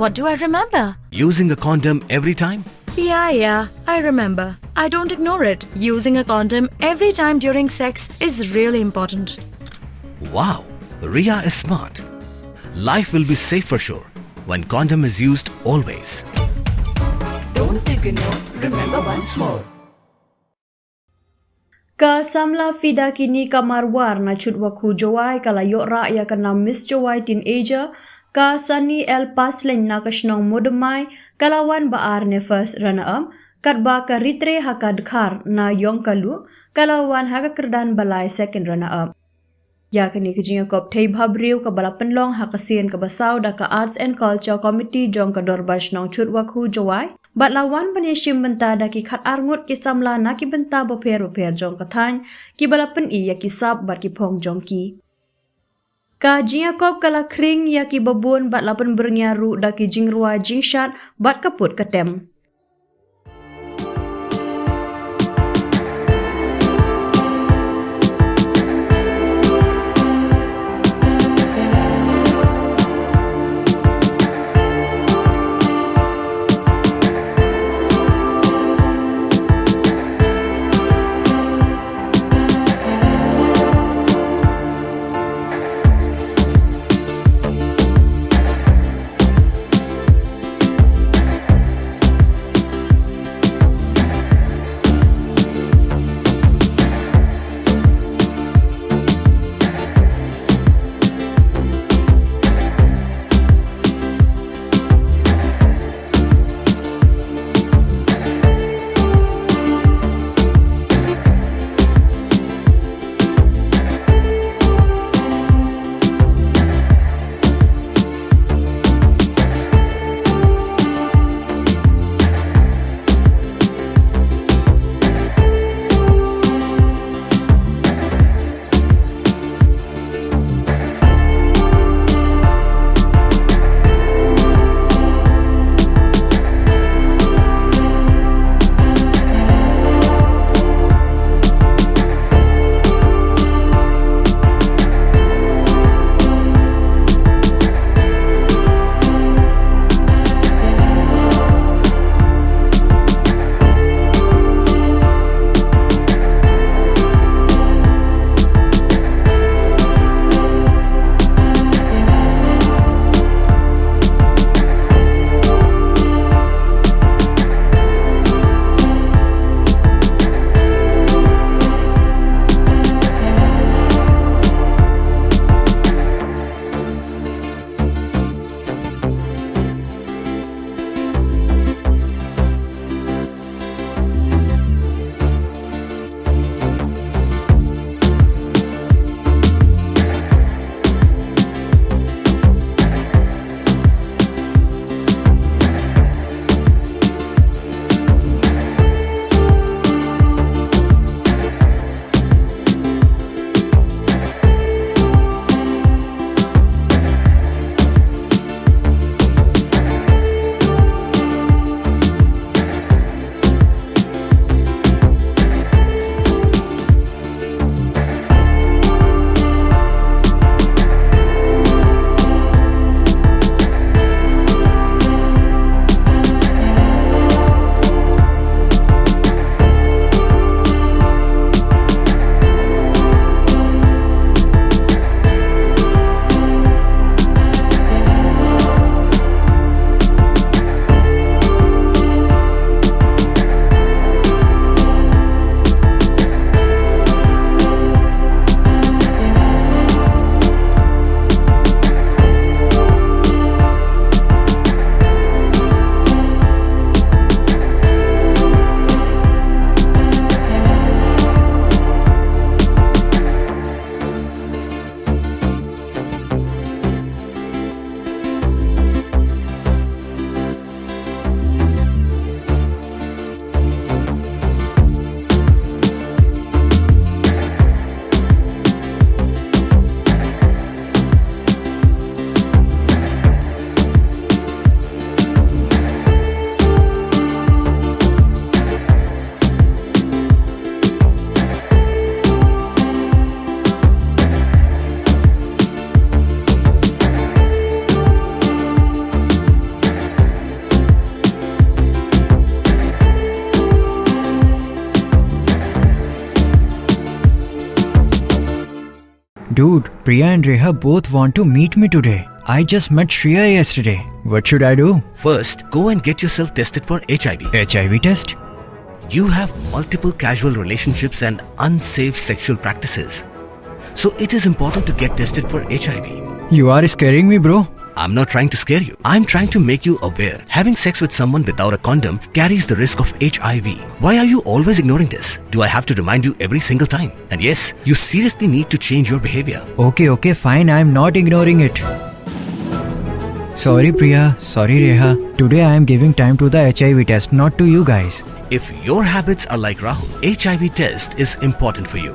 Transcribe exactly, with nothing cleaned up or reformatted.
What do I remember? Using a condom every time? Yeah, yeah, I remember. I don't ignore it. Using a condom every time during sex is really important. Wow, Ria is smart. Life will be safe for sure when condom is used always. Don't ignore, remember once more. Ka samla Fida Kini ka Marwar na Chutwakhu Jowai ka la ïoh rah ïa ka nam Miss Jowai Teenager, ka Sunny L Paslein na ka shnong Modemai, ka la wan ba ar ne first runner up, katba ka Ritre ha ka Dkhar na Yongkalu, ka la wan ha ka kyrdan ba lai second runner up. Ïa kane ka jingïakop thei bhabriew kaba la pynlong ha ka sien kaba saw da ka Arts and Culture Committee jong ka Dorbar Shnong Chutwakhu Jowai, bad la wan ban ïashim bynta da ki khat ar ngut ki samla na ki bynta bapher bapher jong ka thaiñ, kiba la pyni ïa ki sap bad ki phong jong ki. Ka jingïakop ka la khring ïa kiba bun bad la pynbyrngia ruh da ki jingrwai jingshad bad ka put ka tem. Dude, Priya and Reha both want to meet me today. I just met Shreya yesterday. What should I do? First, go and get yourself tested for H I V. H I V test? You have multiple casual relationships and unsafe sexual practices. So it is important to get tested for H I V. You are scaring me, bro. I'm not trying to scare you. I'm trying to make you aware. Having sex with someone without a condom carries the risk of H I V. Why are you always ignoring this? Do I have to remind you every single time? And yes, you seriously need to change your behavior. Okay, okay, fine. I'm not ignoring it. Sorry, Priya. Sorry, Reha. Today I am giving time to the H I V test, not to you guys. If your habits are like Rahul, H I V test is important for you.